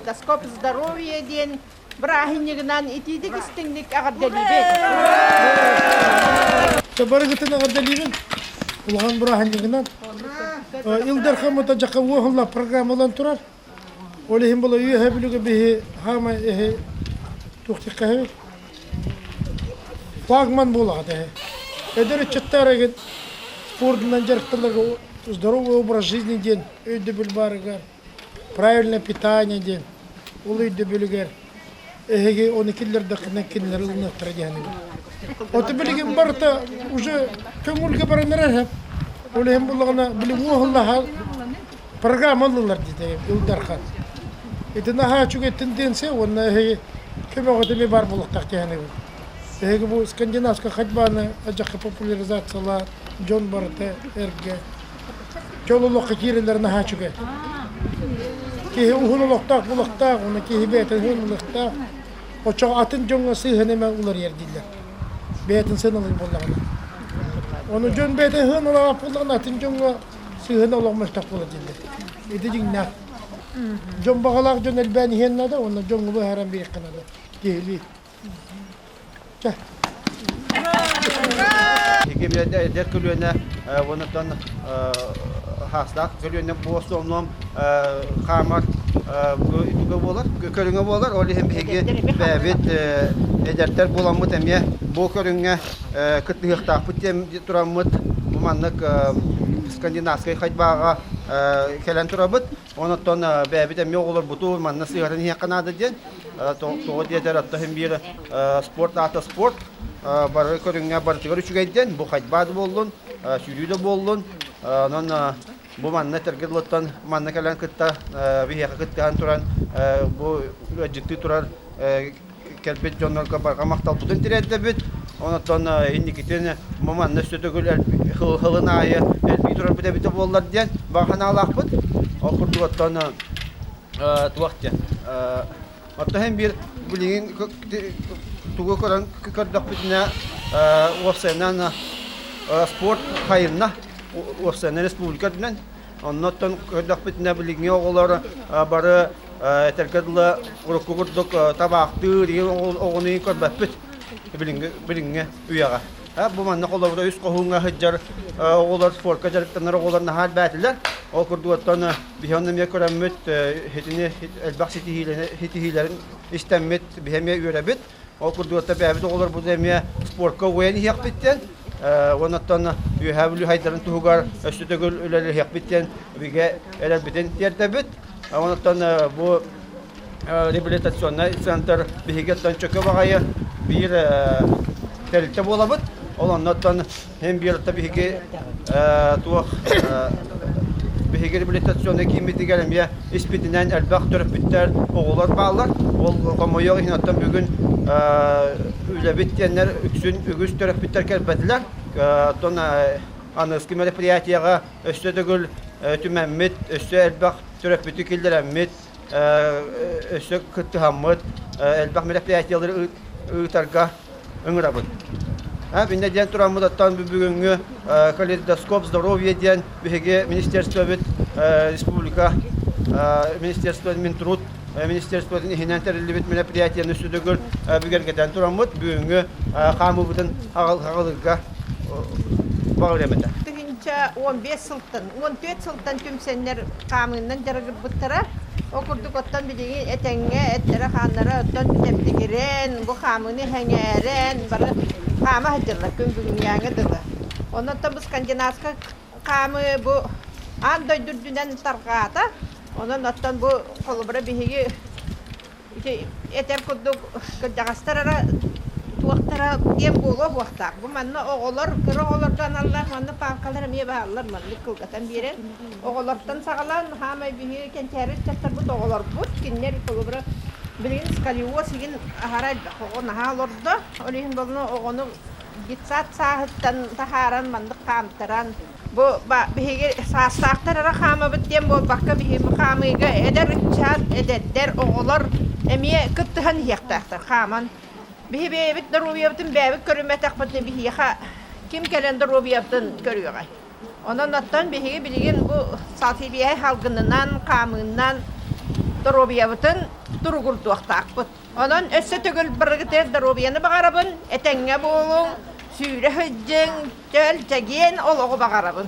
Калейдоскоп здоровья диэн бырааһынньыгынан итиитик истиҥник эҕэрдэлиибит! Барыгытын эҕэрдэлиибин улахан бырааһынньыгынан. Ил Дархаммыта дьака уоһулла программалан турар. Ол иһин була үөһэ бүлүгө биһи хаамай эһи туохтиккаһы флагман буолаҕат эһи. Эдэр ыччаттар эгин спордунан дьарыкталарга здоровый образ жизни диэн өйдөбүл баарыгар правильное питание диэн ол өйдөбүлүгэр эһиги ону киллэрдэххинэ кинилэр ылыныахтара диэхинигин. Ото билигин барыта уже көҥүлгэ баран эрэр Ол иһин буллаҕына билигин уоһуллаһа программа ыллылар диэтэ Ил Дархан. Ити наһаа үчүгэй тенденция уонна эһиги көмөҕө эмиэ баар буолуохтаах диэхинигин. Эһиги бу скандинавскай ходьбаны адьахха популяризациялаан дьон барыта эргэ Чөл олоххо киирэллэр наһаа үчүгэй. Киһи уһун олохтоох булуохтаах, уонна киһи бэйэтин уһун ылыахтаах. Оччоҕо атын дьоҥҥо сыыһан эмэ уларыйар дииллэр. Бэйэтин сыаналыыр буоллаҕына. Ону дьон бэйэтин сыаналаабат буоллаҕына, атын дьоҥҥо сыыһан олох мөлтөх буолар дииллэр. Ити дьиҥнээх. Дьон баҕалаах дьон элбээн иһиэн наада уонна дьоҥҥо быһааран биэриэххэ наада киһилии. Ики эдэр көлүөнэ уонуттан хаастаах көлүөнэ буолуом хаамар туга буолар, көрүҥэ буолар. Ол иһин биһиги бэйэбит эдэрдэр буоламмыт эмиэ бу көрүҥҥэ кыттыһыахтаахпыт диэн тураммыт бу маннык скандинавскай ходьбаҕа кэлэн турабыт. Онуттан бэйэбит эмиэ оҕолорбутун манна сыһыаран иһиэххэ наада диэн тоҕо диэтэр оттон иһин биир спорт аата спорт бары көрүҥҥэ барытыгар үчүгэй диэн бу ходьба да буоллун сүүрүү да буоллун онон бу манна этэргэ дылыттан манна кэлэн кытта биһиэхэ кыттыһан туран бу ыалдьыттыы турар кэлбит дьоннорго барҕа махталбытын тириэрдэбит. Онтон инникитин бу манна өссө төгүл хылын аайы элбии турарбыт эбитэ буоллар диэн баҕа санаалаахпыт. Ол курдук оттон туох диэн оттон иһин биир билигин тугу көрөн көрдөхпүтүнэ уопсайынан спорт хайынна уопсайынан республика үрдүнэн оннуттан көрдөхпүтүнэ билиҥҥи оҕолор бары этэргэ дылы урукку курдук табаахтыыр оҕону көрбөппүт билиҥҥи билиҥҥи үйэҕэ бу манна холобура үс хоһууҥҥа сылдьар оҕолор спортка дьарыктанар оҕолор наһаа элбээтилэр ол курдук оттон биһи онно эмиэ көрөммүт итини элбэх ситиһиилэрин истэммит биһи эмиэ үөрэбит Ол курдук бэйэбит оҕолорбут эмиэ спортка угуйан иһиэхпит диэн, уонна Үөһээ Бүлүү хайдарын туһугар өссө төгүл үлэлэһиэхпит диэн бигэ эрэлбитин тиэрдэбит. Онтон бу реабилитационнай центр биһиги оттон чөкө баҕайы биир тэрилтэ буолабыт. Ол оннуттан Һин биир биһиги туох биһиги реабилитационнай кииммитигэр эмиэ испитинэн элбэх төрөппүттэр, оҕолор бааллар. Ол хомойуох иһин оттон бүгүн үлэбит диэннэр үксүн үгүс төрөппүттэр кэлбэтилэр. Оттон аныгыскы мероприятиеҕа өссө төгүл түмэммит, өссө элбэх төрөппүтү киллэрэммит, өссө кыттыһаммыт элбэх мероприятиелары ыытарга ыҥырабын. Иннэ диэн тураммыт оттон бүгүҥҥү калейдоскоп здоровья диэн биһиги министерствобыт республика министерствотын Минтруд министерствотын иһинэн тэриллибит мероприятиены сүдүгүр бүгэргэтэн тураммыт бүгүҥҥү хаамыыбытын хаҕылыырга баҕарыам этэ. 1015 сылтан, 14 сылтан түмсэннэр хаамыынан дьарыгырбыттара. Ол курдук оттон билигин этэҥҥэ эттэрэ-хааннара оттон тэптигирэн, бу хаамыыны сэҥээрэн бары хаама сылдьаллар күн бүгүҥҥээҥи дылы. Онон бу скандинавскай хаамыы бу аан дойду үрдүнэн тарҕаата. Онон оттон бу холобура биһиги Ити этэр курдук кырдьаҕастар эрэ туохтара диэн буолуо суохтаах. Бу манна оҕолор, кыра оҕолорго аналлаах манна пааркалар эмиэ бааллар маннык кылгатан биэрэн. Оҕолортон саҕалаан хаамай биһиги кэнчээри ыччаттарбыт оҕолорбут кинилэр холобура билигин сколиоз игин аһара элбэх оҕо наһаа олордо. Ол иһин буолла оҕону детсад сааһыттан таһааран маннык хаамтаран Бу биһиги саастаахтар эрэ хаамабыт диэн буолбакка, биһиги бу хаамыыга эдэр ыччат, эдэрдэр, оҕолор эмиэ кыттыһан иһиэхтээхтэр хааман. Биһи бэйэбит доруобуйабытын бэйэбит көрүммэтэхпитинэ биһиэхэ ким кэлэн доруобуйабытын көрүөҕэй? Онон оттон биһиги билигин бу сибиэһэй салгынынан, хаамыынан. доруобуйабытын туругурдуохтаахпыт. Онон өссө төгүл барыгытыгар доруобуйаны баҕарабын, этэҥҥэ буолуҥ, сүүрэ сылдьыҥ, чөл, чэгиэн олоҕу баҕарабын.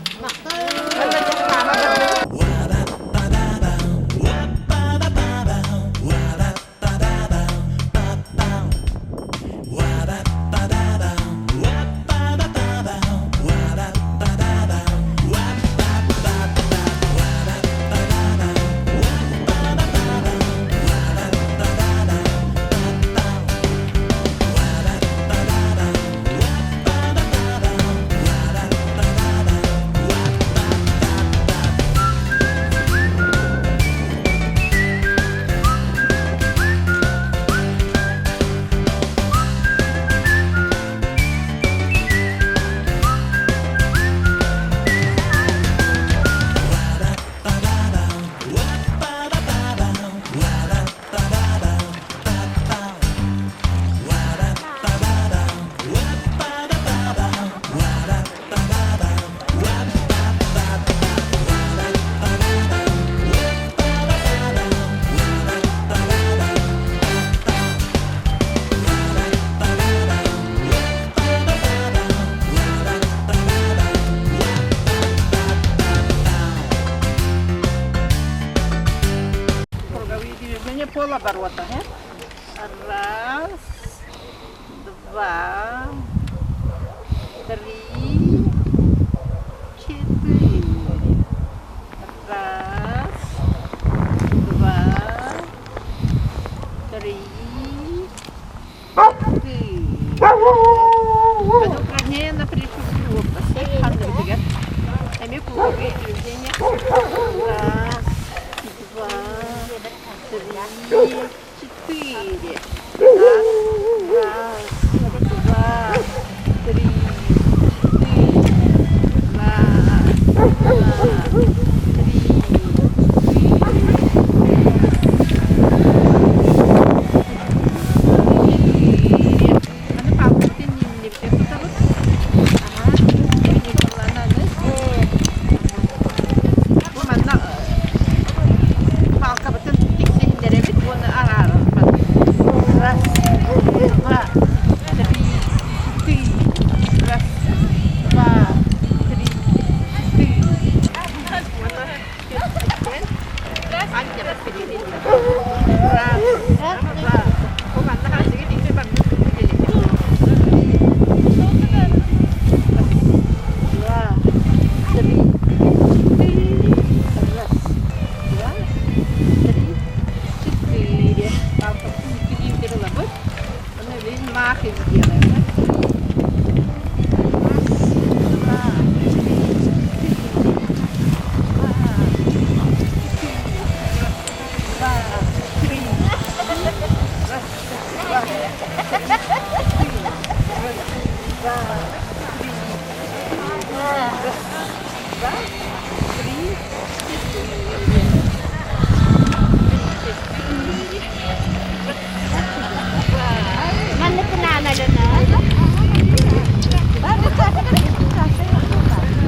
Круговые движения полоборота. Раз, два, три, четыре. Раз, два, три, четыре. Упражнение на плечевую область. Круговые движения. Раз, два, три, четыре. Раз, раз, два, три, четыре. Раз, два, три, четыре. Аны палкабытын ииннибитин тутабыт. Аха. Николананы. Бу манна палкабытын тиксиһиннэрэбит уонна араарарбыт. Раз, два, три, четыре. Раз, два, три, четыре. Раз, два. Бу манна хасыгы тикси Два, три, четыре. Раз, два, три, четыре. Махи сделаем. Раз, два, три, четыре. Два, четыре. Два, три. Раз, два, четыре. Раз, два, три. Раз, два, три, четыре. Три, четыре. Маннык наналена. Раз, два, три, четыре. Раз, два, три,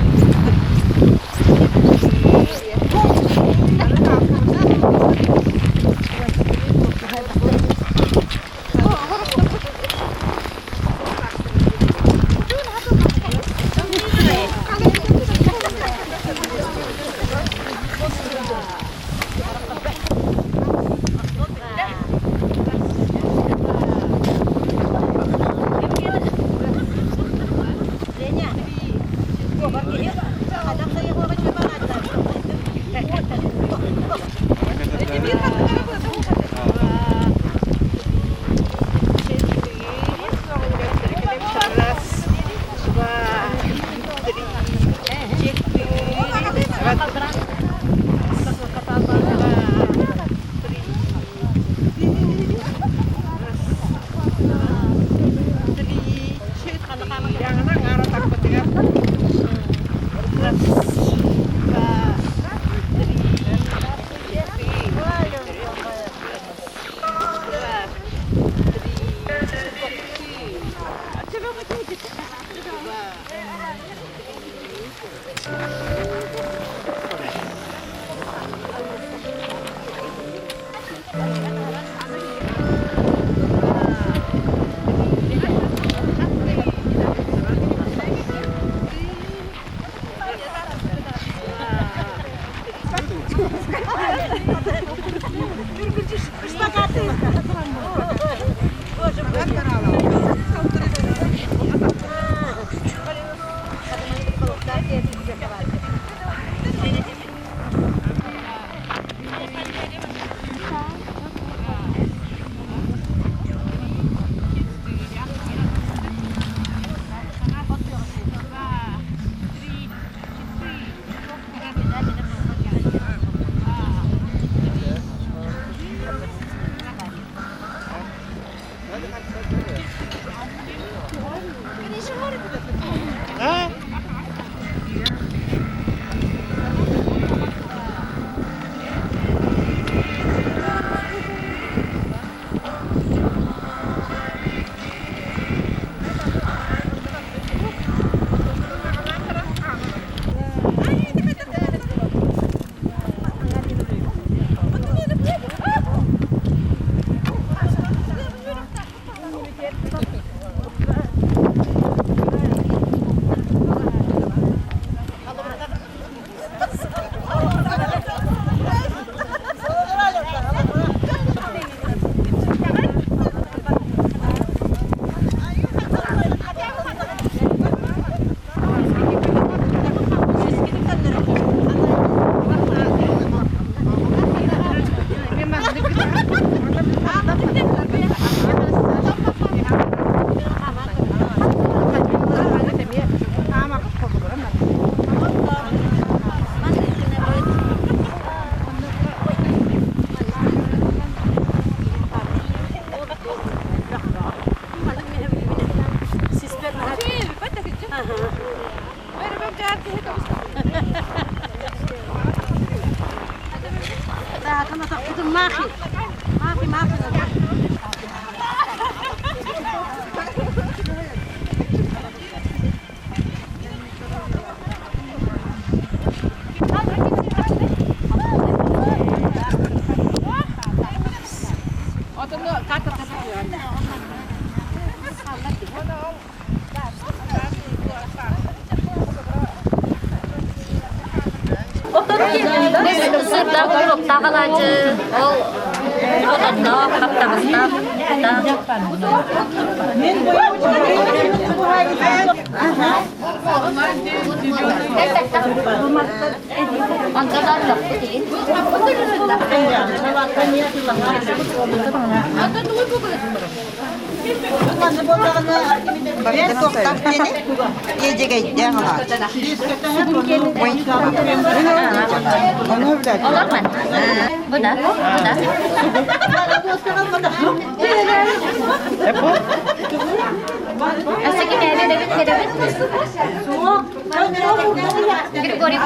раз, два, три, четыре. Раз, два, три, четыре. Раз, два, три, четыре. Два, три. Сырдаах туруктаах алаадьы, ол отонноох, хаптаҕастаах. Бу да, бу да. Григорий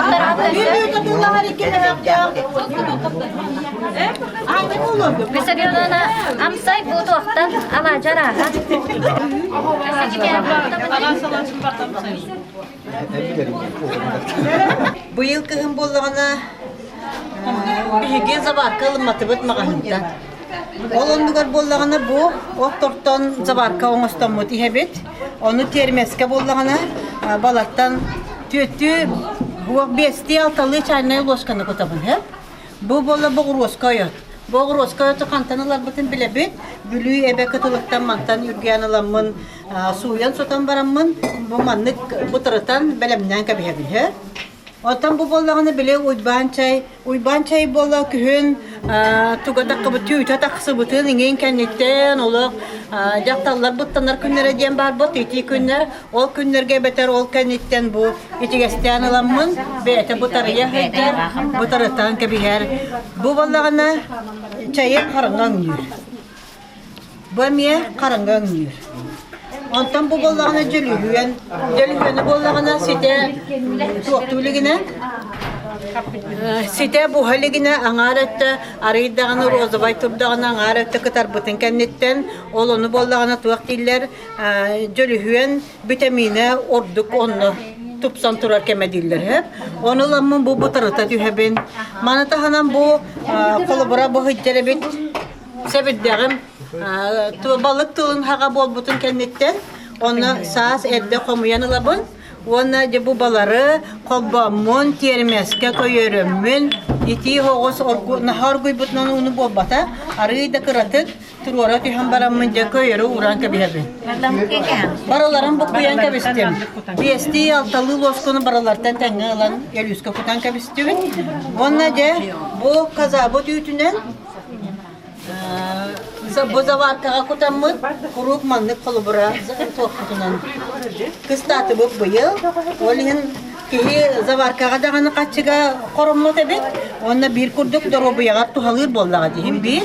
Виссарионовна амсай буутуохтан алаадьарааха. Быйыл кыһын буоллаҕына биһиги заварка ылымматыбыт маҕаһыынтан. Ол оннугар буоллаҕына бу оттортон заварка оҥостоммут иһэбит. Ону тиэрмэскэ буоллаҕына балартан түөттүү биэстии алталыы чайнай ложканы кутабын һэ. Бу буолла боҕуруоска ойот. Боҕуруоска ойоту хантан ыларбытын билэбит. Бүлүү эбэ кытылыттан мантан үргээн ыламмын сууйан сотон бараммын бу маннык бытарытан бэлэмнээн кэбиһэбин һэ. Оттон бу буоллаҕына били Уйбаан чай, Уйбаан чай буолла күһүн туга таххыбыт түүтэ тахсыбытын иҥин кэнниттэн олох дьахталлар быттанар күннэрэ диэн баарбыт ити күннэр ол күннэргэ эбэтэр ол кэнниттэн бу итигэстээн ыламмын бэйэтэ бытарыйа сылдьар бытарытан кэбиһэр бу буоллаҕына чайы хараҥа өҥнүүр Бу эмиэ хараҥа өҥнүүр. Онтон бу буоллаҕына дьөлүһүөн, дьөлүһүөнү буоллаҕына ситэ туохтуу илигинэ, ситэ буһа илигинэ аҥаар өттө арыйдаҕына розовай турдаҕына аҥаар өттө кытарбытын кэнниттэн ол ону буоллаҕына туох дииллэр дьөлүһүөн битэмиинэ ордук онно тупсан турар кэмэ дииллэр сөп. Ону ыламмын бу бытарыта түһэбин. Маны таһынан бу холобура бу сылдьар эбит Сэбирдэҕим балык тылын хаҕа буолбутун кэнниттэн, онно саас эрдэ хомуйан ылабын. Уонна дьэ бу балары холбооммун, тиэрмэскэ көйөрөммүн, итии оҕус наһаа оргуйбутунан ууну буолбата, арыый да кыратык туруора түһэн бараммын дьэ көйөрө ууран кэбиһэбин. Барыларын буккуйан кэбистим. Биэстии алталыы луоскуну барылартан тэҥҥэ ылан өлүүскэ кутан кэбистибит. Уонна дьэ бу казабыт үүтүнэн Бу заваркаҕа кутаммыт куруук маннык холобура туохпутунан кыстаатыбыт быйыл. Ол иһин киһи заваркаҕа даҕаны хаччыга хороммот эбит. Уонна биир курдук доруобуйаҕар туһалыыр буоллаҕа диһин биир.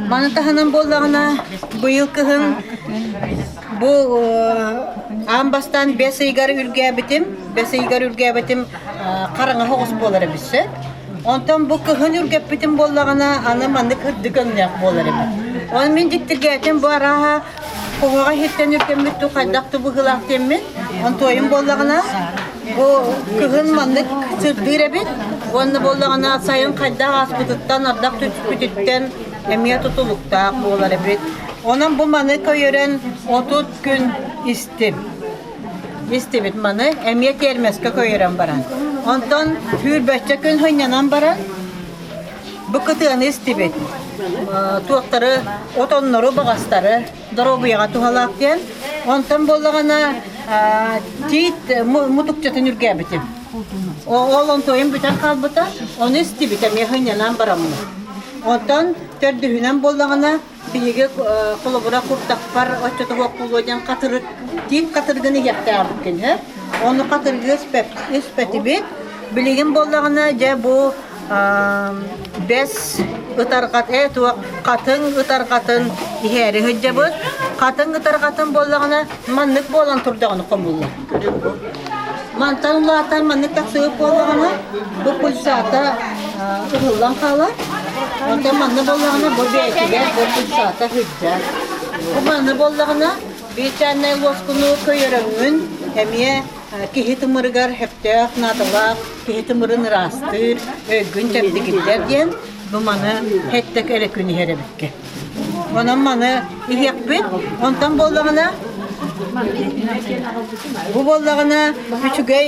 Маны таһынан буоллаҕына быйыл кыһын бу аан бастаан бэс ыйыгар үргээбитим. Бэс ыйыгар үргээбитим хараҥа соҕус буолар эбит сөп. Онтон бу кыһын үргэппитим буоллаҕына, аны маннык үрдүк өҥнөөх буолар эбит. Оны мин дьиктиргээтим бу арааһа куһаҕа иһиттэн үргэммит ту хайдах ту быһыылаах диэммин. Онтуойум буоллаҕына, бу кыһын маннык сырдыыр эбит. Уонна буоллаҕына сайын хайдах ааспытыттан, ардах түспүтүттэн эмиэ тутулуктаах буолар эбит. Онон бу маны көйөрөн 30 күн истим. Истибит маны эмиэ тиэрмэскэ көйөрөн баран. Онтон сүүрбэччэ күн сынньанан баран бу кытыаны истибит. Туохтары, отоннору, баҕастары доруобуйаҕа туһалаах диэн. Онтон буоллаҕына тиит мутукчатын үргээбитим. Ол онтуойум бүтэн хаалбыта, ону истибит эмиэ сынньанан бараммын. Онтон төрдүһүнэн буоллаҕына Биһиги холобура куртахпар оччотугар буолуо диэн хатырык, тиит хатырыгын иһиэхтээхпин һэ. Ону хатырыгы испэтибит. Билигин буоллаҕына дьэ бу бэс ытарҕат ээ туох хатыҥ ытарҕатын иһээри сылдьабыт. Хатыҥ ытарҕатын буоллаҕына маннык буолан турдаҕына хомуллар. Мантан улаатан маннык тахсыбыт буоллаҕына, бу пульсата ыһыллан хаалар. Онтон манна буоллаҕына бу бэйэтигэр бу пульсата сылдьар. Бу манна буоллаҕына биир чааннай луоскуну көйөрөҥҥүн эмиэ киһи тымырыгар сөптөөх наадалаах киһи тымырын ыраастыыр, өйгүн чэбдигирдэр диэн бу маны хэттэ эрэ күн иһэр эбиккэ. Онон маны иһиэхпит. Онтон буоллаҕына бу буоллаҕына үчүгэй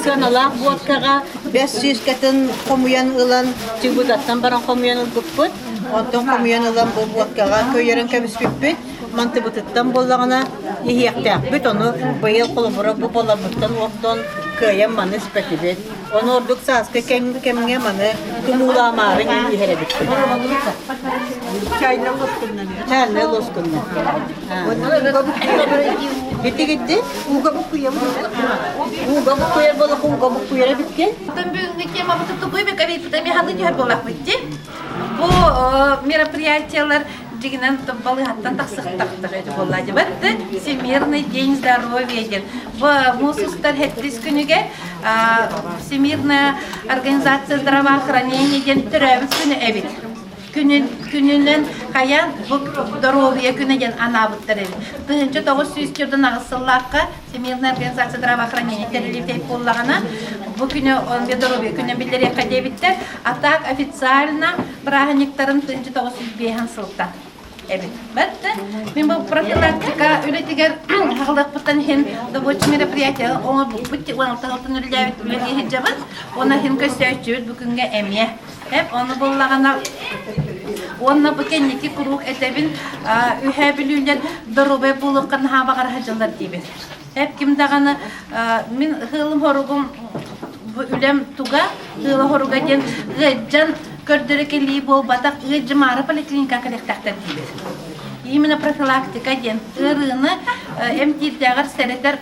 сыаналаах буоккаҕа бэс сүүскэтин хомуйан ылан чыбыгаттан баран хомуйан ылбыппыт. Онтон хомуйан ылан бу буоккаҕа көйөрөн кэбиспиппит. Мантыбытыттан буоллаҕына иһиэхтээхпит. Ону быйыл холобура бу буоларбыттан ордон кыайан маны испэтибит. Ону ордук сааскы кэмҥэ маны тумуулаамаары иһэр эбиппит. Чайна лоскуннан. Чайна лоскуннан. Ити Ууга буккуйабыт. Ууга буккуйар буоллахха ууга буккуйар эбиккин. Оттон бүгүҥҥү темабыт тупуй бекабит механы түһэр буоллахпыт дии. Бу мероприятиялар дьигинэн балыыһаттан тахсыахтахтар эти буолла дебат Всемирный день здоровья диэн. Бу муус устар хэттис күнүгэ Всемирная организация здравоохранения диэн төрөөбүт күнэ эбит. Күнүн, күнүнэн хайаан бу доруобуйа күнэ диэн анаабыттар эбит. 1948 сыллаахха Всемирная организация здравоохранения тэриллибитэ буоллаҕына, бу күнү он доруобуйа күнүн биллэриэххэ диэбиттэр. А так официально бырааһынньыктарын 1905 сылтан эбит. Бэтте мин бу профилактика үлэтигэр хаҕылыахпыттан иһин рабочий мероприятие оҥорбуппут уоналтаһылтан үлэлээбит үлэлии сылдьабыт. Уонна иһин көстөөччүбүт бу күҥҥэ эмиэ. Эп ону буллаҕына уонна бу кэнники куруук этэбин үһээ бүлүүлэр доруобай буолуохха наһаа баҕара сылдьаллар диибин. Эп ким даҕаны мин ыһыылым хоругум бу үлэм туга ыыла хоруга диэн ыалдьан көрдөрө кэлии буолбатах ыалдьымаары поликлиника кэлиэхтээхтэр диибин. Именно профилактика диэн ыарыыны эмтиирдээҕэр сэрэтэр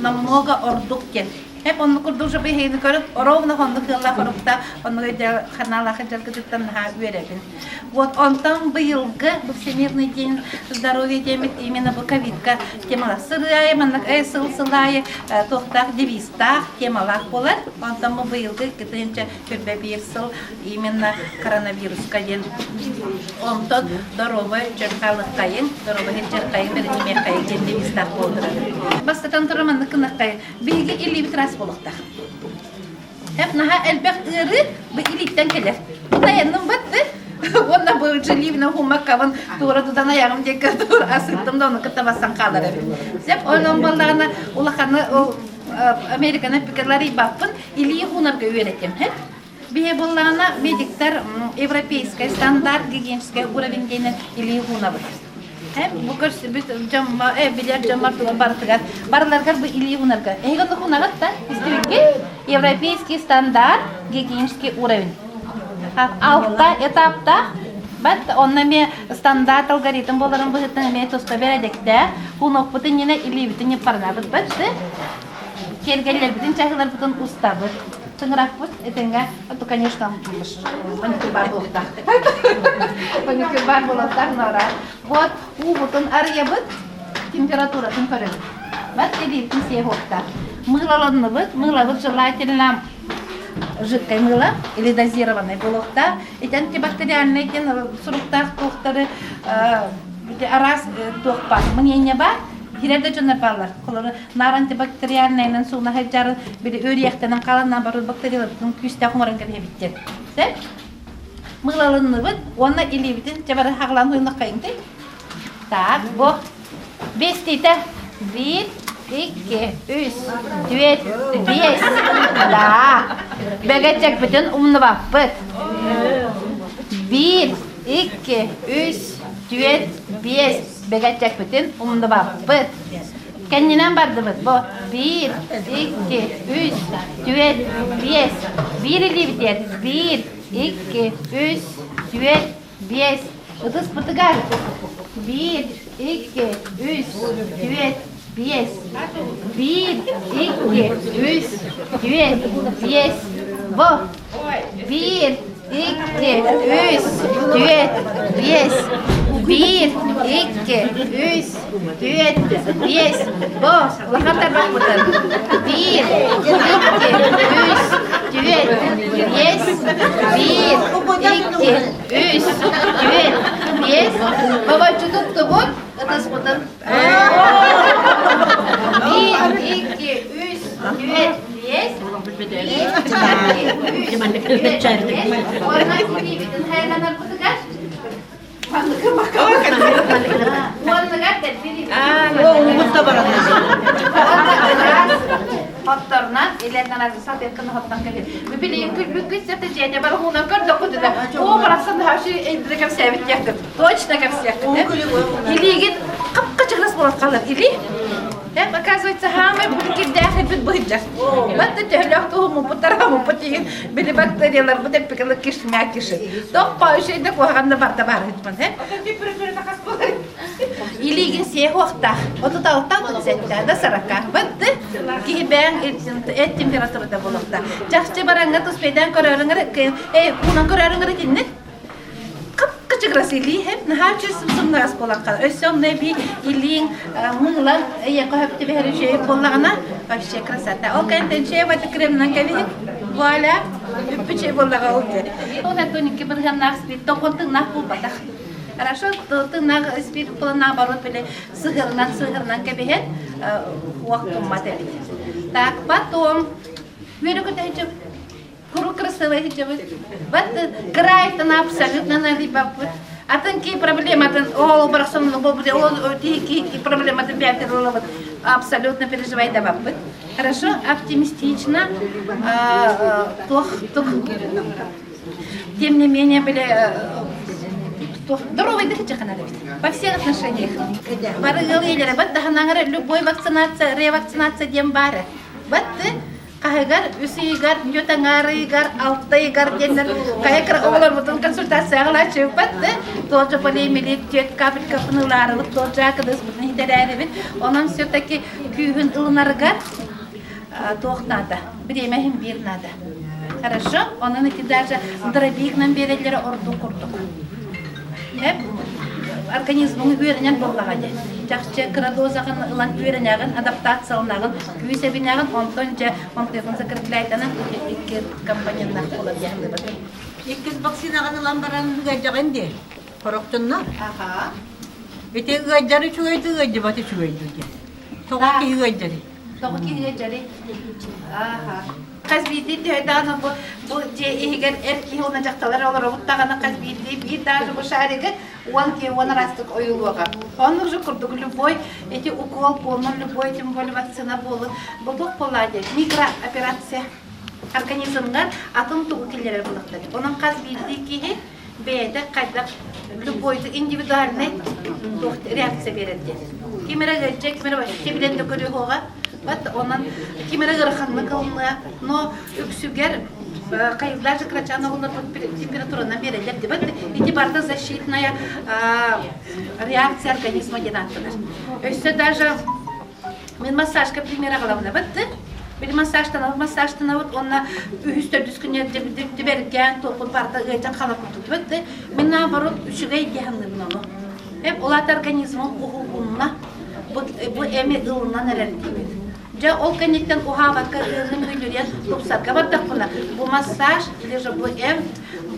намного ордук диэн. Эп оннук курдук же биһигини көрүп, ровно оннук ыаллаах орукта, оннук өйдөөх ханаалаах дьаргытыттан наһаа үөрэбин. Вот онтон быйылгы бу Всемирный день здоровья диэмит именно бу ковидка темалар сырыайы, маннык сыл сыл аайы туохтаах девизтаах темалаах буолар. Онтон бу быйылгы 2021 сыл именно коронавируска диэн онтон доруобай чөркалыккайын, доруобай чөркайын бэринимиэххайын диэн девизтаах буолдурар. Бастатан туран маннык гынаххайын биһиги илиибит ыраас буолуохтаах. Эп наһаа элбэх ыарыы бу илииттэн кэлэр. Бу тайанным батты. Уонна бу Джеливна хуммаккабын туора тутан айаҕым диэки асыттым да ону кытта бассан хаалар эбит. Сеп онон буоллаҕына улаханы ол Американы пикаларыйбаппын илии хуунарга үөрэтим. Биһи буоллаҕына медиктар европейскай стандарт гигиеническай уровень диэнин илии хуунабыт. Бу көрсүбүт дьоммо, билэр дьоммор тугу барытыгар барыларыгар бу илии хуунарга. Эһиги хунаҕыт да истибикки? Европейский стандарт гигиенический уровень. Алта этаптаах Бат онно эмиэ стандарт алгоритм буоларын быһыытынан эмиэ туспа бэрэдэктээх. Хуунуохпут иннинэ илиибитин ньыппарынабыт бат киэргэллэрбитин чаһыларбытын устабыт. Тыҥырахпыт этэҥҥэ, это, конечно, маникюр баар буолуохтаах. Маникюр баар буолуохтаах, нора. Вот, уубутун арыйабыт, температуратын көрөбүт. Бат илиибитин сиэһуохтаах. Мыылаланныбыт, мыылабыт желательно жидкое мыло или дозированное буолуохтаах. Ити антибактериальный диэн суруктаах туохтары араас туох баар, мнение баар. Кирэр да дьоннор бааллар. Холобур, наар антибактериальнайынан сууна сылдьарын били үөрүйэхтэнэн хаалан наоборот бактерияларбытын күүстээх оҥорон кэбиһэбит диэн. Сөп? Мыылалынныбыт уонна илиибитин чэ бары хаҕылаан хуйуннаххайыҥтый. Так, бу бестиитэ биир, икки, үс, түөрт, биэс. Да. Бэгэччэкпитин умнубаппыт. Биир, икки, үс, түөрт, биэс. Бэгэччэкпитин умнубаппыт. Кэннинэн бардыбыт. Бу биир, икки, үс, түөрт, биэс. Биир илиибитигэр биир, икки, үс, түөрт, биэс. Ытыспытыгар биир, икки, үс, түөрт, биэс. Биир, икки, үс, түөрт, биэс. Бу Биир, икки, үс, түөрт, биэс. Биир, икки, үс, түөрт, биэс. Бу, улахан тарбахпытын. Биир, икки, үс, түөрт, биэс. Биир, икки, үс, түөрт, биэс. Бабаччы туттубут, ытыспытын. Биир, икки, үс, түөрт, биэс. Хотторунан илэрнэн сатыаккын хоттон кэлин. Билигин күлбүккүт сэтэ дьиэтэ бар хуунан көрдөххүтүнэ оо барахсан хашы эйдире кэпсээбит диэххит. Точно кэпсиэххит. Илиигин хап-хачыгырас буолан хаалар. Или Эп, оказывается, хаамай кирдээх ирбит быһыдьар. Бат да төһөлөөх туһуммуппут тарааммыппыт иһин били бактерияларбыт эппикалы кишмя киши. Топпа үчүгэй да куһаҕан да барда баар хытман, э? Илиигин сиэһуохтаах. 36 37 да 40. Бытты киһи бэйэҥ эт температурата буолуохтаах. Чахчы бараҥҥа туспейдаан көрөөрүҥэр, э, уунан көрөөрүҥэр итинник Кып-кычыгырас илии һэп, наһаа үчүгэй сымсымнаҕас буолан хаалар. Өссө онно эбии илииҥ мыыла эйиэхэ сөп түбэһэр үчүгэй буоллаҕына, вообще красота. Ол кэнниттэн чэй баты кремынан кэбиһик. Вуаля, үппүчэй буоллаҕа ол диэн. Ол 12 бырыһыаннаах спирт тохон тыыннаах буолбатах. Хорошо, тыыннаах спирт буолан наоборот били сыһырынан сыһырынан кэбиһэн уох гыммат эбит. Так, потом үөрэ көтөһүчү Куруук красивый сылдьабыт. Вот кыраайтан абсолютно налыйбаппыт. Атын ки проблематын, ол барахсан ол ки проблематын бэйэтин ылабыт. Абсолютно переживайдабаппыт. Хорошо, оптимистично. Туох тух тем не менее были здоровый дыхачаханадабит во всех отношениях. Бары ыал иэлэрэ бат даһанаңара любой вакцинация, ревакцинация диэн баары. Батты хаһыгар, үс ыйыгар, нүөт аҥаар ыйыгар, алта ыйыгар диэннэр хайа кыра оҕолорбутун консультацияҕа ылааччыбыт да тоже полиэмилит түөрт капелькатын ылаарыбыт тоже акыдыспытын хитэрээрибит онон все-таки күүһүн ылынарыгар туох наада бириэмэ иһин биир наада хорошо онон ити даже дробигынан биэрэллэрэ ордук курдук Организмыҥ үөрэнэн буоллаҕа дии. Чахчы кыра дозаҕын ылан үөрэнэҕин, адаптацияланаҕын, күүс эбинэҕин, онтон дьэ онтуйгун закрепляйданан икки компоненнаах буолар диэхтибит. Иккис вакцинаҕын ылан баран ыалдьаҕын дии. Хорохтуннар. Аха. Ити ыалдьар үчүгэй дуу, ыалдьыбат үчүгэй дуу диэн. Тоҕо киһи ыалдьарый? Тоҕо киһигэ дьари? Ааха. Хас биирдии төһө даҕаны бу, бу дьиэ иһигэр эр киһи уонна дьахталлар олоробут даҕаны хас биирдии биир даже бу шаригы уон киһи уон араастык ойуулуоҕа. Оннук же курдук любой эти укол буоллун, любой тем более вакцина буоллун, бу туох буоллаа диэн микрооперация организмҥа атын тугу киллэрэр буолуохтар. Онон хас биирдии киһи бэйэтэ хайдах любой индивидуальный реакция биэрэр диэн. Ким эрэ ыалдьа, ким эрэ вообще билэн да көрүөҕэ. Вот онон ким эрэ ыараханнык ылыныа, но үксүгэр хайыллаах кырачаан оҕолорбут температуранан биэрэллэр дибэт. Ити барыта защитная реакция организма диэн ааттанар. Өссө даже Мин массажка пример аҕалабын Били массажтанабыт, массажтанабыт уонна үһүс төрдүс күнү дибэргээн туохпут барыта ыалдьан халар курдук Мин наоборот үчүгэй дии саныыбын ону. Эп улаат организмым уһугунна, бу, бу эми ылынан эрэр диибин. Дьэ ол кэнниттэн уһаабакка ыарыым мүлүрүйэн тупсарга бардахпына, бу массаж или же бу эм,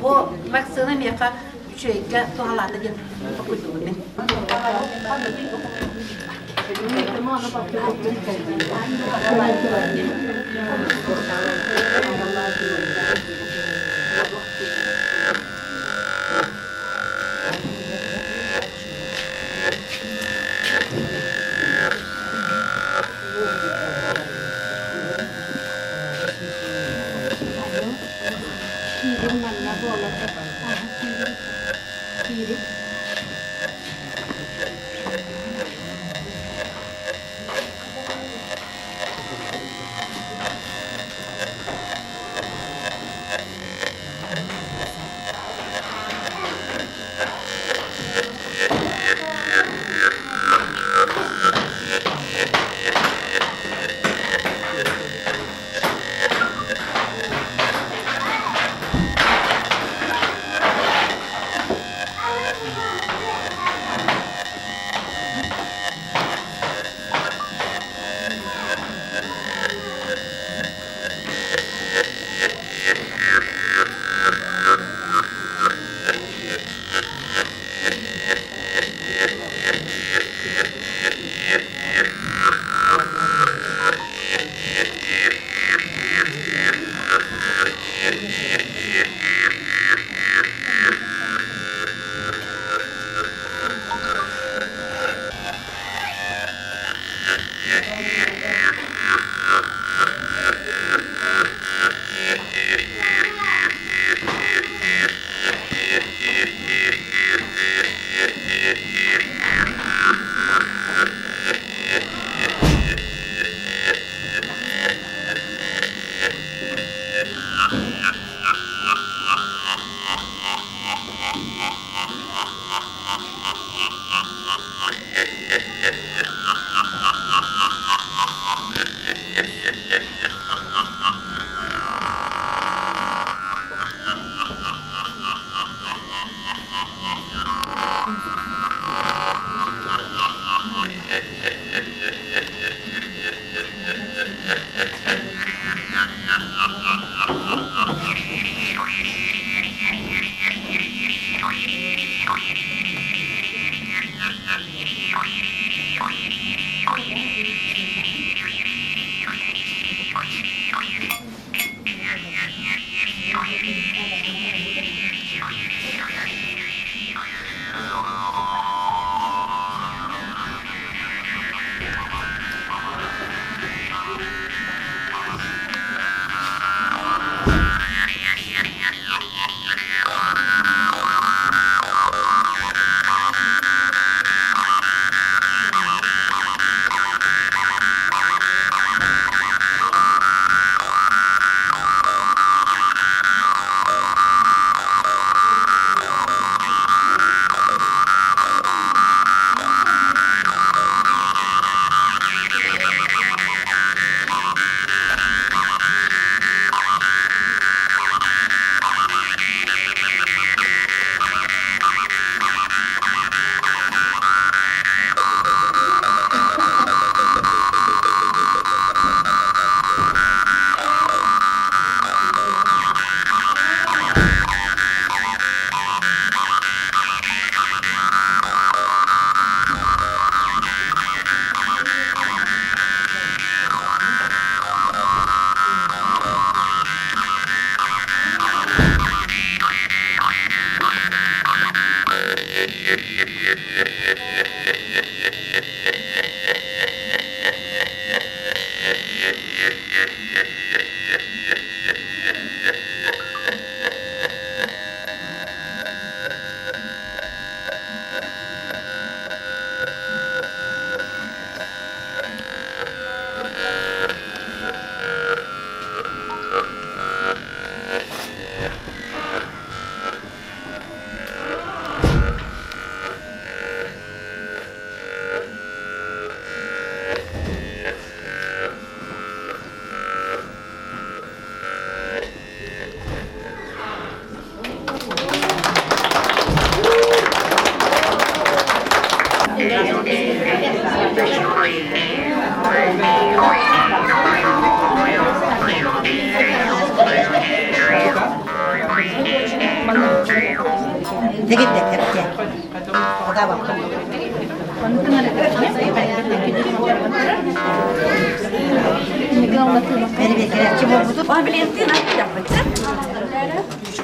бу вакцина миэхэ үчүгэйгэ туһалаата диэн толкуйдуубун мин. Киирин манна буолар. Киирин.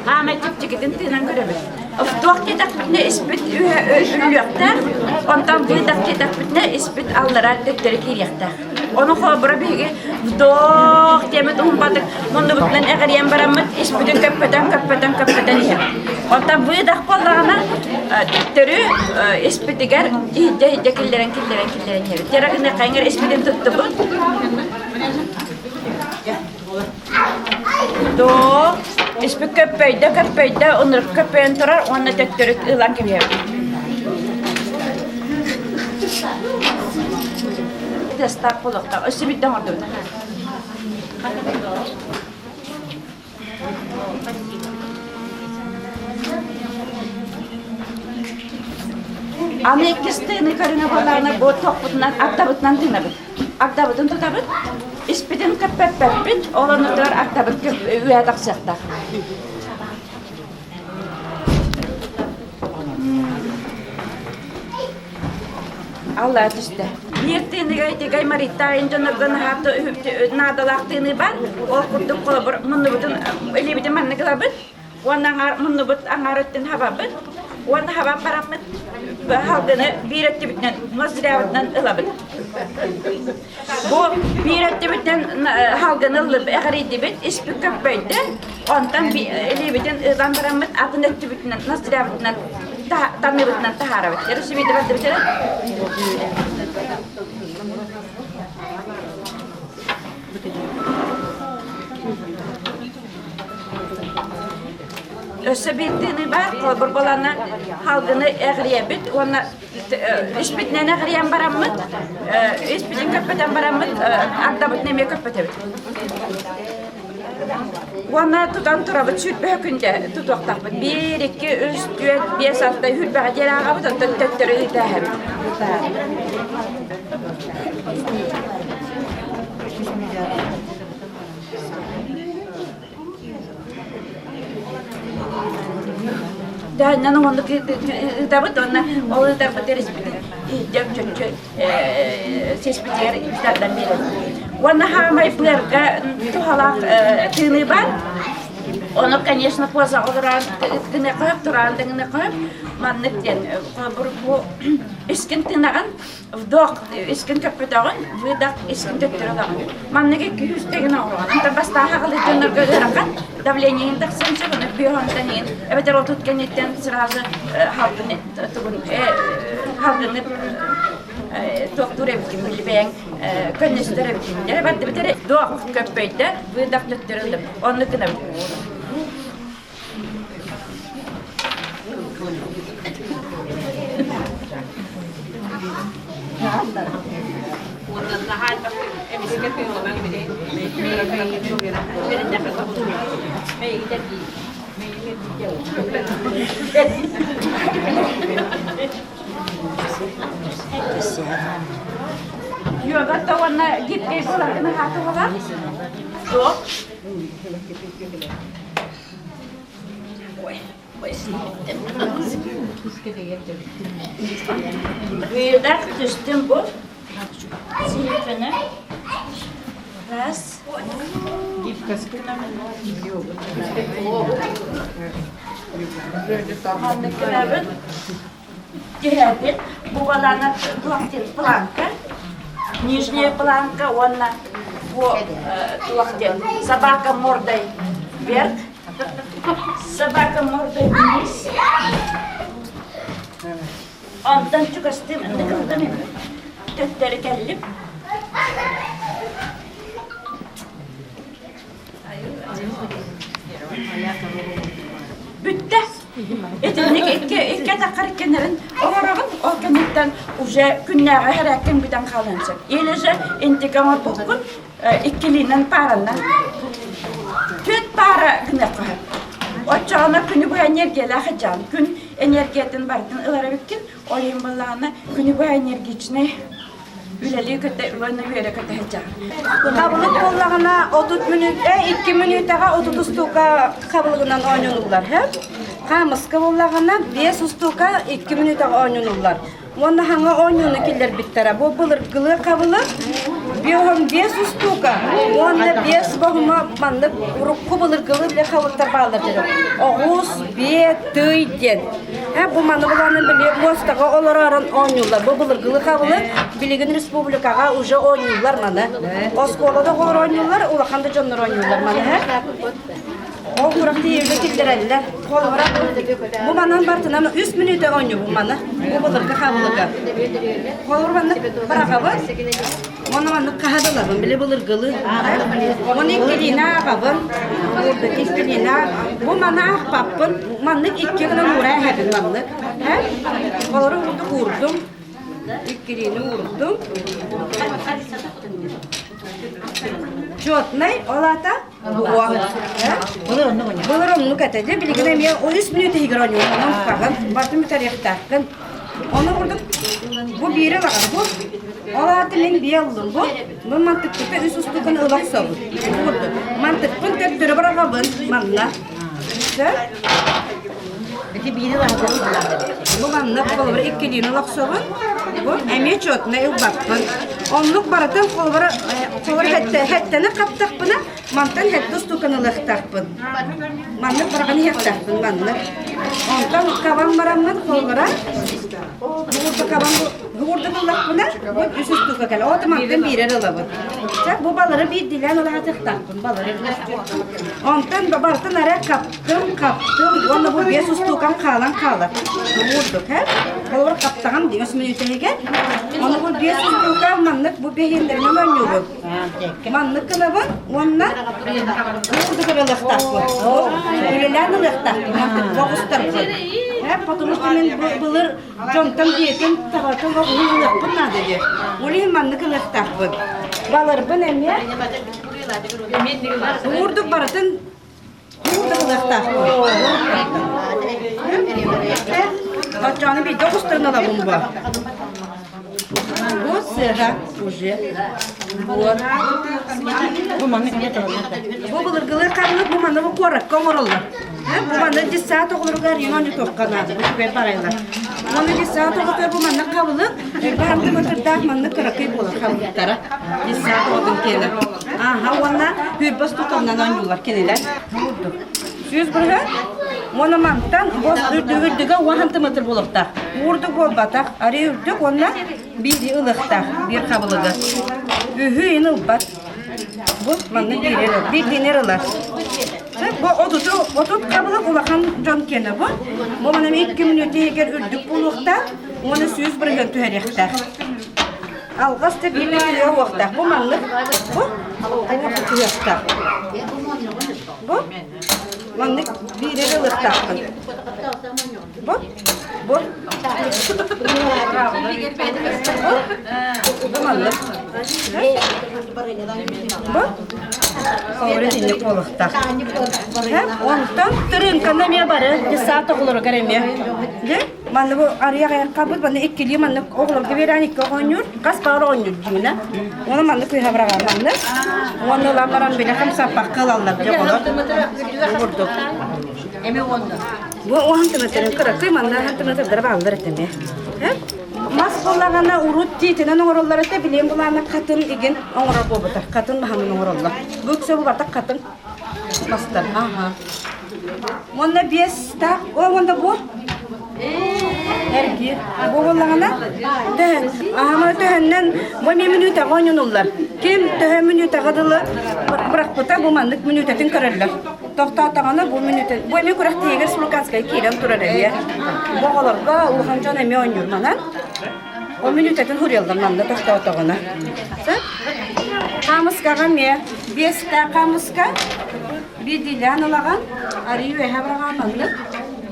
Хаамай чэпчэкитин тыынан көрөбүт. Туох диэтэхпитинэ испит үллүөхтээх, онтон быыдах диэтэхпитинэ испит аллараа төттөрү киириэхтээх. Ону холобура биһиги вдох диэмит уһунбатык муннубутунан эҕирийэн бараммыт испитин көппөтөн көппөтөн көппөтөн иһэр. Онтон выдох буоллаҕына төттөрү испитигэр иһирдьэ иһирдьэ киллэрэн киллэрэн киллэрэн иһэбит. Тера гыныахха испитин туттубут. Вдох испит көппөйдө көппөйдө ынырык көппөйөн турар уонна төттөрү ылан кэбиһэбит. Тестаах буолуохтаах. Өссө биирдэ оҥордубут. Аны иккис тыыны көрүҥэ буоллаҕына бу тохпутунан ардабытынан тыынабыт. Ардабытын тутабыт, испитин көппөппөппүт, ол оннугар ардабыт үөһэ тахсыахтаах. Алла түстэ. Биир тыыныга итигэй Марита дьонорго наадалаах тыыныы бар. Ол курдук холобур муннубутун илиибитин маннык ылабыт. Уонна аҥаар муннубут аҥаар өттүн хабабыт. Уонна хабан бараммыт халгыны биир өттүбүтүнэн ноздрябытынан ылабыт. Бу биир өттүбүтүнэн халгыны ыллып эҕэрийдибит, испит көппөйдө. Онтон илиибитин ылан бараммыт атын өттүбүтүнэн ноздрябытынан таныыбытынан таһаарабыт. Эрүсүбүйдэ бардыбыт эрэ. Өссө биир тыыныы баар, холобур буолана халгыны эҕирийэбит уонна испитинэн эҕирийэн бараммыт, испитин көппөтөн бараммыт, ардабытын эмиэ көппөтөбүт. Уонна тутан турабыт сүүрбэһэ күндэ тутуохтаахпыт. Биир, икки, үс, түөрт, биэс, алта, сүүрбэҕэ диэри ааҕабыт, онтон төттөрү ыытааһабыт. Дьаһаннан уонна ыытабыт уонна ол ыытарбыт эриспитин иһдьэм чөччө сиспитигэр тардан биэрэбит. Уонна хаамай быарга туһалаах тыыныы бар. Ону, конечно, поза олорон гыныахха тураан да гыныахха маннык диэн бу искин тыынаҕын Вдох искин көппөтөҕүн, выдох искин төттөрү ылаҕын. Манныгы күүстэгин оҥороҕун. Онтон бастаан хаҕылыы дьоннорго ыарахан, давлениеҥ тахсан сөп, ону бүөһөнтөн иһин, эбэтэр отут кэнниттэн сразу халгын тугун халгыны туохтуур эбиккин били бэйэҥ көннөстөр эбиккин. Дьэ бардыбыт эрэ вдох көппөйдө, выдох төттөрү ыллым. Оннук гынабыт. Йогата уонна гипкэй буоларгын аһаатылар. Суох. Выдох түстүм бу. Сиһикпини. Раз. Маннык гынабын. Түһэбин. Бу балаана планка. Нижняя планка уонна Бу туох диэн собака мордой вверх, собака мордой вниз. Онтон чугастым, ындыкылдым, төттөрү кэллим. Бүттэ. Итинник икки икки атаххар иккеннэрин оҥороҕун, ол кэнниттэн уже күннээҕи хэрээккин бүтэн хаалыан сөп. Или же интик оҥорбуккун иккилиинэн паараннан түөрт паара гыныахха сөп. Оччоҕуна күнү быһа энергиялаах сылдьаҕын. Күн энергиятын барытын ылар эбиккин. Ол иһин буоллаҕына күнү быһа энергичнэй үлэлии көтө уонна үөрэ көтө сылдьаҕын. Хабылык буоллаҕына 30 мүнүүтэ, 2 мүнүүтэҕэ 30 устуука хабылыгынан оонньонуллар. Хаамыска буоллаҕына 5 устуука 2 мүнүүтэҕэ оонньонуллар. Уонна хаҥа оонньууну киллэрбиттэрэ. Бу былыргылыы хабылык биоһон 5 устуука уонна 5 боһума маннык урукку былыргылыы бile хабылыктар бааллар дьэ. Оҕус, биэ, тый диэн. Бу маны буланын били муостаҕа олорорун оонньууллар. Бу былыргылыы хабылык билигин республикаҕа уже оонньууллар маны. Оскуолада оҕолор оонньууллар, улахан да дьоннор оонньууллар маны. Ол курахтыы киллэрэллэр. Холобура, бу манан бартынан үс мүнүүтэ оонньуубун маны. Бу былыргы хабылыга. Холобура маннык быраҕабын. Оны маннык хаһадылабын, били былыргылыы. Оны иккилиинэ ааҕабын. Уурдук иккилиинэ. Бу маны аахпаппын. Маннык икки гынан уураа эһэбин маннык. Холобура уурдук уурдум. Иккилиини уурдум. Четный, ол аата Былыр оннук этэ. Дьэ билигин эмиэ үс мүнүүтэ иһигэр оонньуур. Онон хаҕын, бартын бүтэриэхтээххин. Ону курдук бу биири ылаҕын бу. Ол аата мин биэ ыллым бу. Бу мантыкпыта үс устукун ыла охсобут. Бу курдук. Мантыкпын төттөрү быраҕабын манна. Бу манна холобур иккилиини олохсобун. Бу эмиэ четно ылбаппын. Оннук барытын холобура холобур хэттени хаптахпына мантан хэтти устукан ылыахтаахпын. Маннык бараҕан иһиэхтээхпин маннык. Онтон кабан бараммын холобура бугурду кабан бугурду ыллахпына бу үс устука кэлэ. Ото мантан биирэр ылабын. Чэ бу балары биирдилээн ылаатыахтаахпын балары. Онтон бартын эрэ каптым, каптым уонна бу биэс устуукам хаалан хаалар. Уурдук, һэ? Холобур хаптаҕам диэс мүнүүтэһигэр. Ону бу биэс устуука маннык бу биэһиэннэринэн оонньуубун. Маннык гынабын уонна уурдук ылыахтаахпын. Үлэлээн ылыахтаахпын, мантык оҕустарбын. Э, потому что мен былыр дьонтон биэтин табатын оҕуһун ылыахпын наада диэ. Ол иһин маннык ылыахтаахпын. Баларбын эмиэ Уурдук барытын уурдук ылыахтаахпын. Оччону биирдэ оҕустарын ылабын бу. Бу сыаһа уже. Вот. Бу былыргылыы ханнык бу маны бу куоракка оҥороллор. Бу манна детсад оҕолоругар ремонт тохха наада, бу түбэр барайлар. Уонна детсад оҕотор бу манна хабылык, барамты мытырдаах маннык кыракый буолар хабылыктара. Детсад оҕотун киэнэ. Аха, уонна хүрбас тутаннан оонньуулар кинилэр. Сүүс бырыһа. Уонна мантан бос үрдүк үрдүгэ уон сантиметр буолуохтаах. Уурдук буолбатах, арыы үрдүк уонна биири ылыахтаах, биир хабылыгы. Үһү ин ылбат. Бу манна биирэр, биир динер ылар. Бу отуту, отут хабылык улахан дьон киэнэ бу. Бу манан икки мүнүүтэ иһигэр үрдүк буолуохтаах уонна 100% түһэриэхтээх. Алҕас да биир түһүө уохтаах. Бу маннык бу түһүөхтээх. Бу маннык биири ылыахтаахпын. Бу бу бу маннык. Бу Холобура итинник буолуохтаах. Онтон тырыыҥканы эмиэ бары десант оҕолоругар эмиэ. Дьэ, манна бу арыйах айаххабыт манна иккилии маннык оҕолорго биэрэн икки оҕонньур, хас баҕар оҕонньур дьиҥинэ. Уонна маннык кыыһа быраҕар маннык. Уонна ылан баран били хамсаппакка ылаллар дьэ оҕолор. Бу курдук. Бу уон сантиметрын кыракый манна сантиметрдара бааллар этэ эмиэ. Мас буоллаҕына урут тиитинэн оҥороллор этэ, билигин булаана хатын игин оҥорор буолбута. Хатын маһынан оҥороллор. Бу үксэ бу барта хатын мастар. Аха. Уонна биэс таах, о уонна бу. Эргиир. Бу буоллаҕына төһөн аһама төһөннөн бу эмиэ мүнүүтэҕэ оонньонуллар. Ким төһө мүнүүтэҕэ дылы бырахпыта бу маннык мүнүүтэтин көрөллөр. Тохтоотоҕуна бу мүнүүтэ бу эмиэ күрэхтэһиигэ республиканскай киирэн турар эмиэ. Бу оҕолорго улахан дьон эмиэ оонньуур манан. Ол мүнүүтэтин хуруйаллар манна тохтоотоҕуна. Хаамыскаҕа эмиэ биэстээх хаамыска биирдиилээн ылаҕын, арыы үөһэ быраҕаан маннык.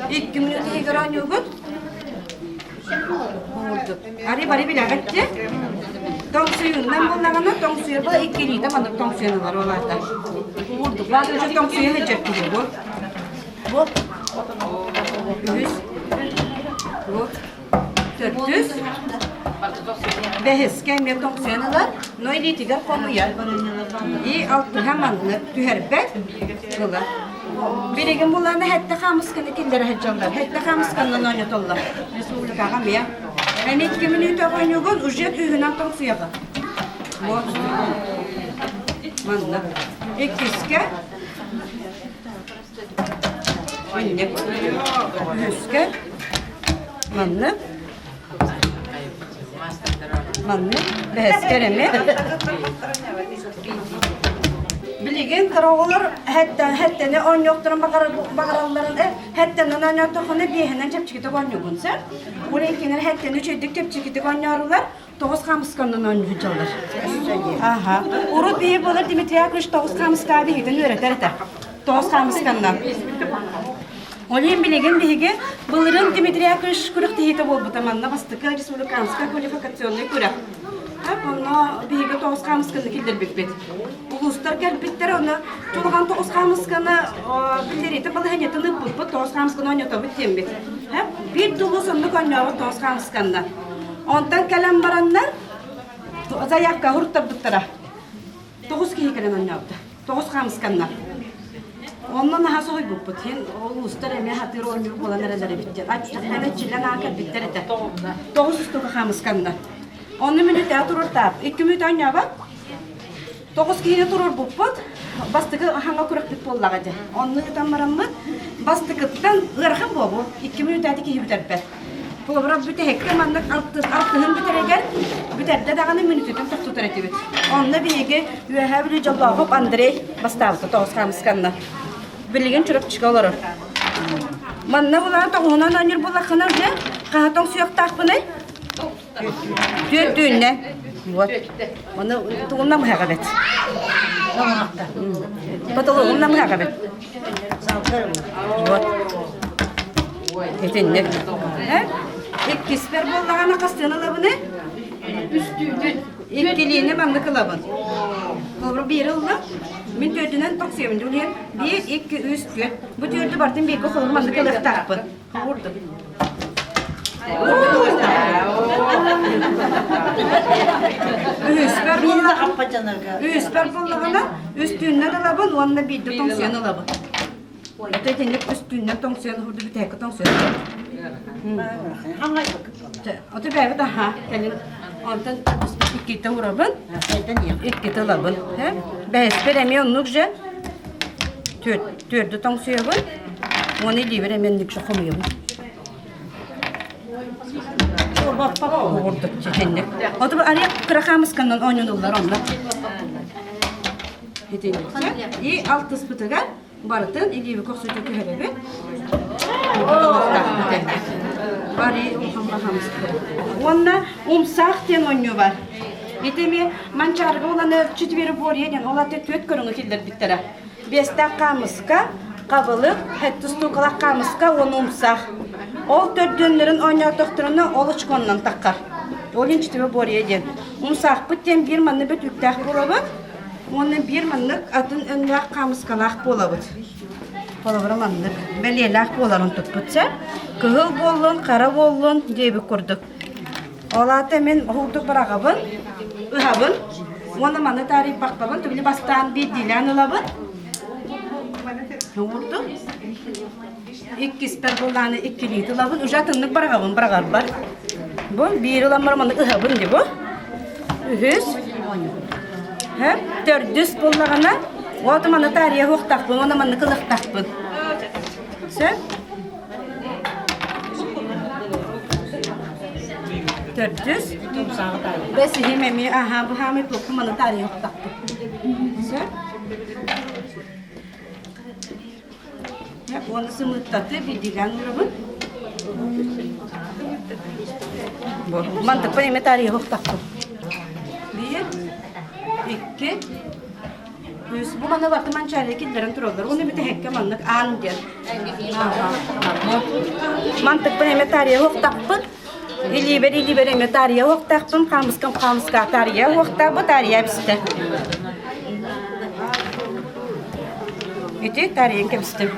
Икки мүнүүтэ иһигэр оонньуугут. Ари бары билэҕит дии. Тоҥсуйуннан буоллаҕына, тоҥсуйарга иккилиитэ маннык тоҥсуйан ылар ол аата. Уурдук. Тоҥсуйан илдьэр киһи бу. Бу. Үһүс. Бу. Төрдүс. Бэһискэ эмиэ тоҥсуйан ылар, но илиитигэр хомуйар. И алтыһа маннык түһэрбэт ылар. Билигин булаана хэттэ хаамысканы киллэрэ сылдьаллар. Хэттэ хаамысканнан оонньотоллор. Республикаҕа эмиэ. Эмиэ икки мүнүүтэ оонньуугун уже үһүнэн тоҥсуйаҕын. Вот. Манна. Иккискэ Инник. Үһүскэ маннык. Маннык. Бэһискэ эмиэ. Билигин кыра оҕолор хэттэн хэттени оонньуохтарын баҕаралларын хэттэнэн оонньоотоххуна биэһинэн чэпчэкитик оонньуугун сэр. Ура иккинэн хэттени үчүгэйдик чэпчэкитик оонньоорулар тоҕус хаамысканнан оонньуу сылдьаллар. Аха. Урут биһи буолар Дмитрий Яковлевич тоҕус хаамыскаҕа биһигитин үөрэтэр этэ. Тоҕус хаамысканнан. Ол иһин билигин биһиги былырыын Дмитрий Яковлевич күрэхтэһиитэ буолбута манна бастакы республиканскай квалификационнай күрэх. Онно биһиги тоҕус хаамысканы киллэрбиппит. Улуустар кэлбиттэр, онно тулахан тоҕус хаамысканы биллэриитэ балаһыанньатын ыыппыппыт, тоҕус хаамысканы оонньотобут диэммит. Биир да улуус оннук оонньообут тоҕус хаамысканна. Онтон кэлэн бараннар заявка уруттарбыттара. Тоҕус киһи кэлэн оонньообута. Тоҕус хаамысканна. Онно наһаа соһуйбуппут. Һин улуустар эмиэ хатыыр оонньуур буолан эрэллэр эбит диэн. Аччыллан аан кэлбиттэр этэ. Тоҕус устука хаамысканна. Онно мүнүүтэ туруортаап. Икки мүнүүтэ оонньообот. Тоҕус киһини туруорбуппут. Бастакы хаҥа күрэхпит буоллаҕа дьэ. Онно ыытан бараммыт бастакыттан ыарахан буолбу. Икки мүнүүтээти киһи бүтэрбэт. Холобура бүтэһиккэ маннык алтыһын бүтэригэр бүтэрдэ даҕаны мүнүүтүтүн тохтотор этибит. Онно биһиги Үөһээ Бүлүү Дьоллоохоп Андрей бастаабыта тоҕус хаамысканна. Билигин Чурапчыга олорор. Манна булаан тоҕуһунан оонньуур буоллаххына уже хаһа тоҥсуйуохтаахпыный? Түөртүүннэ. Вот. Оны тугунна мыһаҕа бэт. Потологунна мыһаҕа бэт. Вот. Итинник. Иккиспэр буоллаҕына хастыан ылабыны? Иккилиини маннык ылабын. Холобур, биири ылла. Мин түөрдүнэн тохсуйабын дьулуйан. Биир, икки, үс, түөрт. Бу түөрдү бартын бииргэ холобур маннык ылыахтаахпын. Уурдум. Үһүспэр Үһүспэр буоллаҕына, үс түүннэн ылабын уонна биирдэ тоҥсуйан ылабын. Ото итинник үс түүннэн тоҥсуйан уурду бүтэһиккэ тоҥсуйан ылабын. Ото бэйэбит аха кэлин онтон иккитэ уурабын, иккитэ ылабын. Бэһиспэр эмиэ оннук же түөрдү тоҥсуйабын уонна илиибэр эмиэ оннук же хомуйабын. Уурдук итинник. Ото арыйа кыра хаамысканнан оонньонуллар онно. Итинник. И алтыспытыгар барытын илииби көхсүтэ түһэрэбит. Уонна умсаах диэн оонньуу бар. Ити эмиэ Манчаарыга уланы четвероборье диэн ол аты түөрт көрүҥү киллэрбиттэрэ. Биэстээх хаамыска, хабылык, хэттустуукалаах хаамыска уонна умсаах. Ол төрдүөннэрин оонньоотохторуна ол очконнан таххар. Ол иһин четвероборье диэн. Умсаахпыт диэн биир манна бөтүүктээх буолабыт уонна биир маннык атын өҥнөөх хаамыскалаах буолабыт. Холобура маннык бэлиэлээх буоларын туппут сэ. Кыһыл буоллун, хара буоллун диэбит курдук. Ол аата мин уһулдук быраҕабын, ыһабын уонна маны таарыйбаккабын түбүлү бастаан биирдиилээн ылабын. Уурдум. Иккиспэр буллааны иккилиит ылабын. Уже атыннык быраҕабын быраҕарбар. Бу биир ыламмар маны ыһабын дии бу. Үһүс. Төрдүс буллаҕына, вот маны таарыйа уохтахпын уонна маннык ылыахтахпын. Сөп? Төрдүс. Бэс иһим эмиэ аһаа бу хаамай туохха маны таарыйыахтахпыт. Сөп. Уонна сымыыттаты билдилээн уурабын. Мантыкпын эмиэ таарыйыахтахпын. Биир, икки, үс. Бу манна барты манчаары киллэрэн тураллар. Уну бүтэһиккэ маннык аан диэн. Мантыкпын эмиэ таарыйыахтахпын. Илиибэр илиибэр эмиэ таарыйа уохтаахпын, хаамыскам хаамыска таарыйа уохтаах, таарыйа эбистэ. Ити таарыйан кэбистим.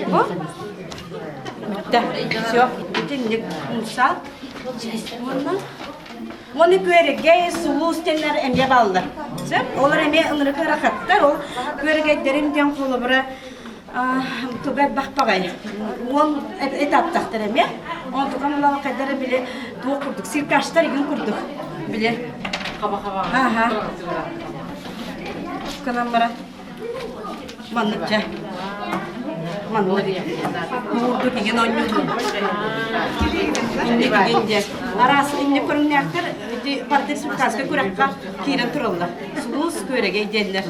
Бу бүттэ. Все. Итинник умса. Уонна Уонна күөрэгэй, сулус диэннэр эмиэ бааллар. Сөп? Олор эмиэ ынырык ыарахаттар. Ол күөрэгэйдэрин диэн холобура туга элбэх баҕайы. Уон этаптахтар эмиэ. Онтукам улаҕа били туох курдук, циркачтар игин курдук били. Хаба-хаба. Аха. Кынан баран. Маннык дьэ. Маннык. Куурдук игин оонньуутун. Инник игин дьэ. Араас инник көрүҥнээхтэр ити партия республиканскай күрэххэ киирэн тураллар. Сулус күөрэгэй диэннэр.